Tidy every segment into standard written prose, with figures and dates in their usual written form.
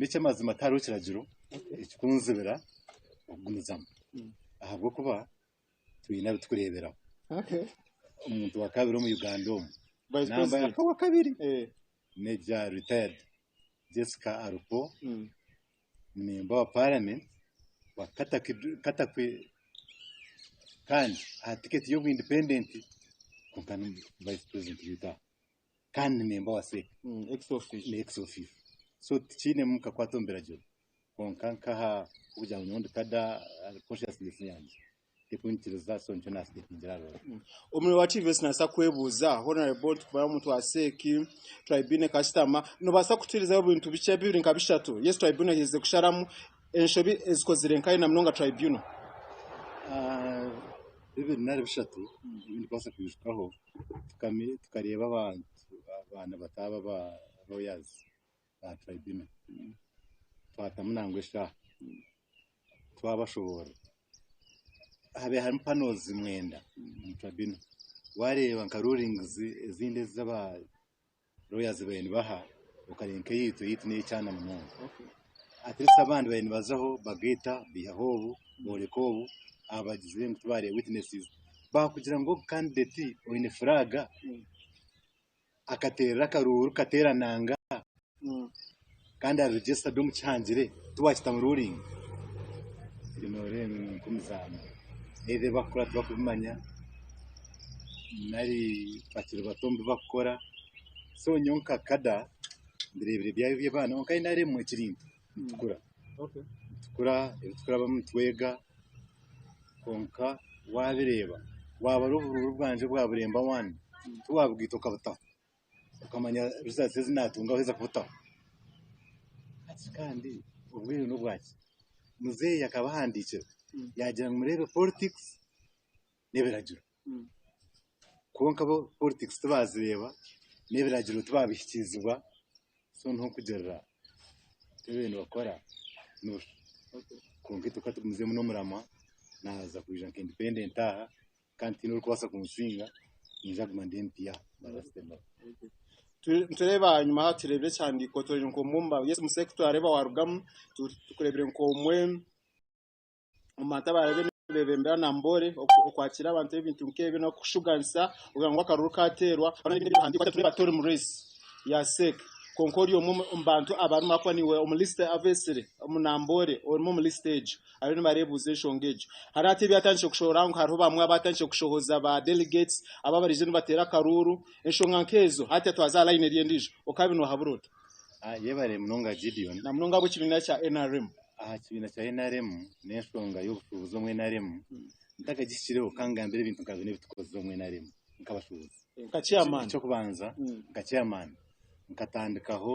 N'eky'amazima tihariho kiragiro ekikunzibira okugumizamu ahabw'okuba twine abu turikureeberaho. Omuntu wa kabiri omu Uganda omu, namba ya kabiri Major retired Jessica Alupo ni memba wa paramenti wa Katakwi kandi aha tiketi y'obu independent kwonka ni vice president waitu aha kandi ni memba wa CEC ni ex officio so tikiinemu kakwate omu biragiro kwonka nkaha kugira ngu nyowe ndi kada consciousness yangye tekunyikiriza so nikyo naasitepingira aha rubaju. Omurimo wa TVS nabaasa kwebuuza Honourable tukubaire omuntu wa CEC, tribunal ekashutama, nobaasa kutuherezaho ebintu bikye bibiri nka bishatu? Yes tribunal eherize kusharamu enshobi ezikozire nkahi na munonga tribunal? Bibiri nari bishatu ebi ndikubaasa kwijukaho, tukareeba abantu abaana bato aba aba lawyers ba tribunal, twatamu nangwa eshaaha twabashoboorora. Habaire harimu panels mwenda omu tribunal, waareeba nka rulings ezindi ezi aba lawyers baabaire nibaha okareeba nk'eyaitu eyaitu n'ey'ekyana munonga. At least abandi baabaire nibazaho bagaita baihaho obu booreka obu, aba bagizire ngu tibaareeba witnesses, baakugira ngu ogu candidate oine flag akateerera akaruuru kateerananga kandi ari registered omu kihangire tiwakita mu ruling nooreeba ngu nk'omuzaano either ebi barikukora tibakubimanya nari bakiri bato omu bi barikukora so nyowe nka kada mbireebire byaba eby'abaana kwonka NRM ekiri nti nitukura nitukura ebi turikurabamu nitwega kwonka waabireeba waabara oburuuru bwangye obwa Buremba wani tiwaabugaita okabutaho okamanya results ezi naatunga waheza kubutaho. Hati kandi obwire n'obwaki? Muzeeyi akabahandiikira yaagira ngu mureebe politics n'ebiragiro. Kwonka bo politics tibaazireeba n'ebiragiro tibaabihikiizibwa so n'okugirira ebi bariyo nibakora nibusha. Kwonka itwe ka tugumizemu n'omuramwa naaza kwija nka independent aha kandi tihaine orikubaasa kunsinga niinyija kuguma ndi MP aha Mbarara City North. Nitureeba ahanyima aha tureebire ekihandiiko turi nk'omwe omu ba yes museke twareeba warugamu tukureebire nk'omwe omu bantu abaraabe nibebembera Namboole okwakira abantu ebintu nk'ebyo n'okushuganisa kugira ngu akaruru kateerwa tureeba tori omu race ya CEC kwonka ori omwe omu bantu abarimu ahakuba niiwe omu list abesire omu Namboole orimu omu list egyo Hariyo nibareebuuza enshonga egyo. Hariho hati ebyatandikire kushohora ngu hariho bamwe abaatandikire kushohoza ba delegates abo abaraije nibateera akaruuru. Enshonga nk'ezo hati twaza aha line eri endiijo. Okaabe noohabura ota? Yebare munonga Gideon. Na munonga ahabw'ekibiina kya nrm. Aha kibiina kya nrm n'enshonga y'obushuubuzi omu nrm ntakagihikireho ka ngambire ebintu nka bina ebi tukozire omu nrm nk'abashuubuzi. Nka chairman. Eky'okubanza nka chairman nkatandikaho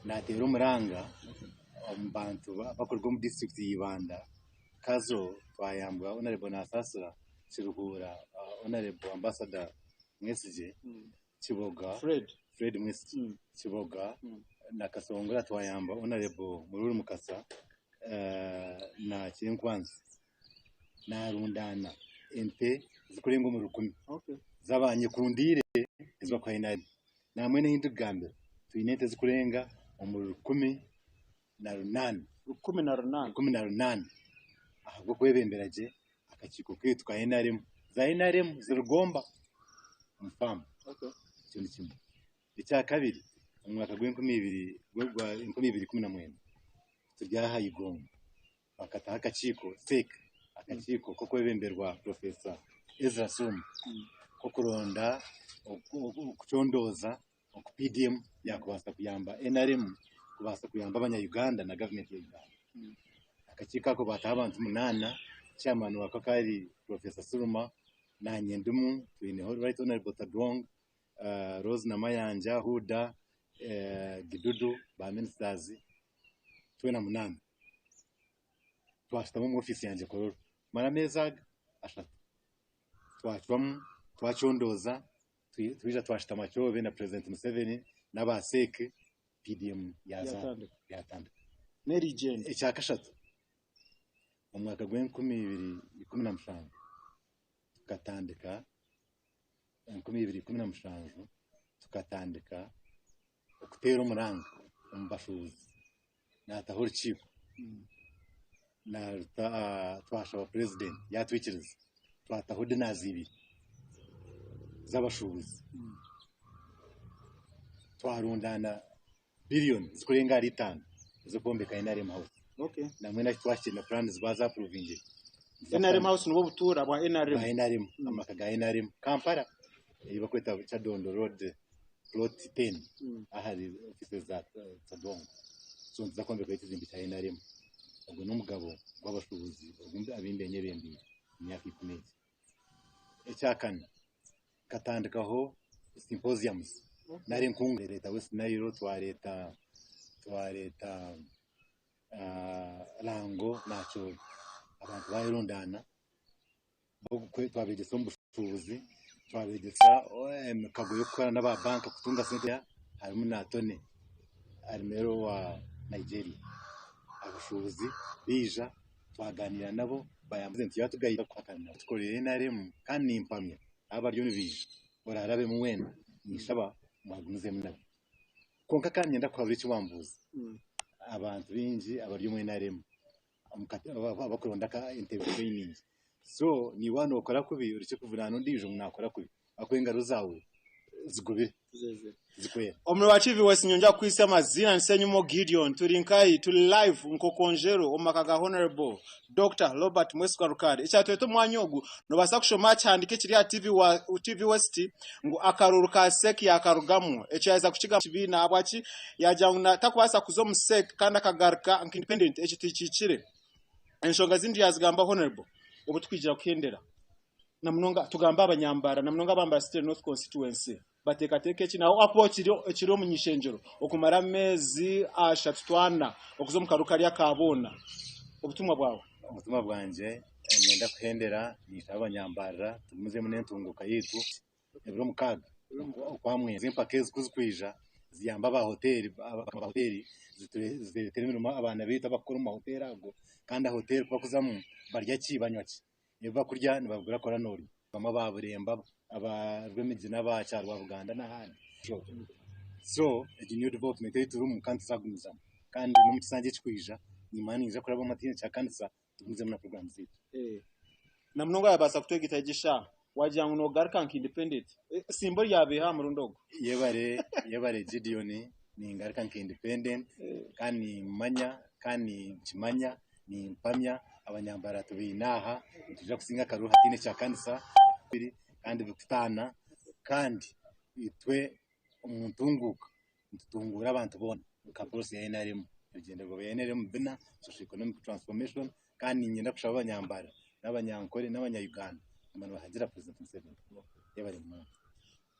naateera omuranga omu bantu abarikuruga omu disiturikiti ya Ibanda, Kazo twayambwa Honourable Nasasira, Kiruhura Honourable Ambassador Mwesigye, Kiboga Fred Mwesigye, Kiboga na Kasongora twayamba Honourable Mururu Mukasa na Kyenkwanzi. Naarundaana ente zirikurenga omuri rukumi z'abanyekundiire ezi barikuha NRM. Nambwenu ahi ndikugambira twine ente zirikurenga omuri 18. 18 ahabw'okwebembera gye akakiiko kaitu ka NRM. Za NRM ziri Gomba omu faamu. Ekyo ni kimwe. Ekyakabiri, omu mwaka gw'enkumi ibiri 2019 turi aha Igongo bakataho akakiiko CEC, akakiiko k'okwebemberwa Professor Ezra Sumba k'okuronda okucondooza oku PDM yaakubaasa kuyamba NRM kubaasa kuyamba abanya-Uganda na gavumenti ya Uganda. Akakiiko ako baataho abantu munaana, chairman waako akaba ari Professor Suruma, naanye ndimu, twineho Right Honourable Tadwong, Rose Namayanja, Huda, Gidudu, ba ministers, twena munaana. Twashutama omu ofiisi yangye Kololo kumara ameezi aga ashatu. Twacwamu, twacondooza, twija twashutama Kyobe na President Museveni n'aba CEC, PDM yaazaarwa, yaatandika. Ekyakashatu, omu mwaka gw'enkumi ibiri ikumi na mushanju, tukatandika 2017 tukatandika okuteera omuranga. omu bashuubuzi naataho orukiiko naruta twashaba purezidenti yaatwikiriza twataho dinazi ibiri z'abashuubuzi twarundaana biliyoni zikurenga ahari itaano ez'okwombeka NRM House. Okay. Nambwenu ahi twahikire na puraani baazapuruvingire. NRM House nibwo butuura bwa NRM. Bwa NRM, amaka ga NRM Kampala ei barikweta Kyadondo Road plot 10 ahari ofiisi za Kyadongo. So nituza kwombekayo ekizimbe kya NRM. Ogwo n'omugabo gw'abashuubuzi ogu abu nyebembeire omu myaka ikumi egi. Ekyakana, nkatandikaho symposiums nari enkungu twareeta West Nile, twareeta twareeta Lango na Acholi abantu bayerundaana twabegyesa omu bushuubuzi, twabegyesa emikago y'okukora n'aba banka kutunga sente harimu na Tony Arimero owa Nigeria. Abashuubuzi baija Twaganira nabo bayamba nti yatugayira kuhakana tukorere NRM kandi nimpamya aba bariyo nibaija orarabemu weena ninshaba mwagumizemu nabo. Kwonka kandi niinyenda kuhabura eki wambuuza abantu baingi abari omu NRM abakuronda entebe training so niiwe waaba nokora kubi orekye kuvunaana ondiijo ngu nakora kubi ahakuba engaro zaawe zigubire tizikwera. Omuri wa TV West nyongera kukwitsya amaziina ni Ssenyumo Gideon turi nkahi turi live Nkokonjeru omu maka ga Honourable Dokita Robert Mwesigwa Rukare ekyatweta omwanya ogu nobaasa kushoma aha kihandiiko ekiri aha TV wa TV West ngu akaruuru ka sec yakarugamu ekyo yaheza kukigamba omu kibiina ahabwaki yagira ngu takubaasa kuza omu sec kandi akagaruka nka independent ekyo tikihikire enshonga ezindi yazigamba Honourable obu tukwigira kuhendera. Na munonga tugambe abanyambara na munonga aba Mbarara City North Constituency bateekateeke eki naho ahakuba kiri ekiri omu nyishengyero okumara ameezi ashatu twana okuza omu karuuru kari aka boona. Obutumwa bwawe? Obutumwa bwangye niinyenda kuhendera ninshaba abanyambarara tugumizemu n'entunguuka yaitu. Ebiro mukaaga okwamwenda empaka ezi kuzikwija ziyambe aba hoteri zireetere emirimo abaana baitu abakukora omu mahoteri ago kandi ahoteri kubakuzamu barya ki banywa ki? Ebi bakurya nibabigura kora norya. Bamwe aba Buremba, aba Rwemigina, aba Kyarwabuganda n'ahandi. So egi niyo development ei turimu kandi tuzagumizamu. Kandi n'omu kisanja ekirikwija nimanya niinyija kuraba omu hatiine kyakanisa tugumizemu na puroguraamu zaitu. Na munonga yabaasa kutwegita egi eshaaha wagira ngu nogaruka nka independent. Simba oryabeeha aha murundi ogu. Yebare, yebare Gideon, ningaruka nka independent kandi nimanya kandi ninkimanya Nimpamya abanyambara tubaine aha, nitwija kusinga akaruru hataine kyakanisa kandi bikutaana kandi itwe omu ntunguuka nitutunguura abantu boona nka policy ya NRM. Ebigyendererwa bya NRM bina, Socio Economic Transformation kandi niinyenda kushaba abanyambara n'abanyankore n'abanya Uganda kuguma nibahagira President Museveni. Yebare munonga.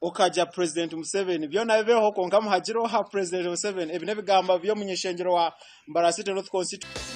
Okagya President Museveni byona bibeho kwonka muhagire oha President Museveni. Ebi n'ebigambo by'omuny'ishengyero wa Mbarara City North Constituency.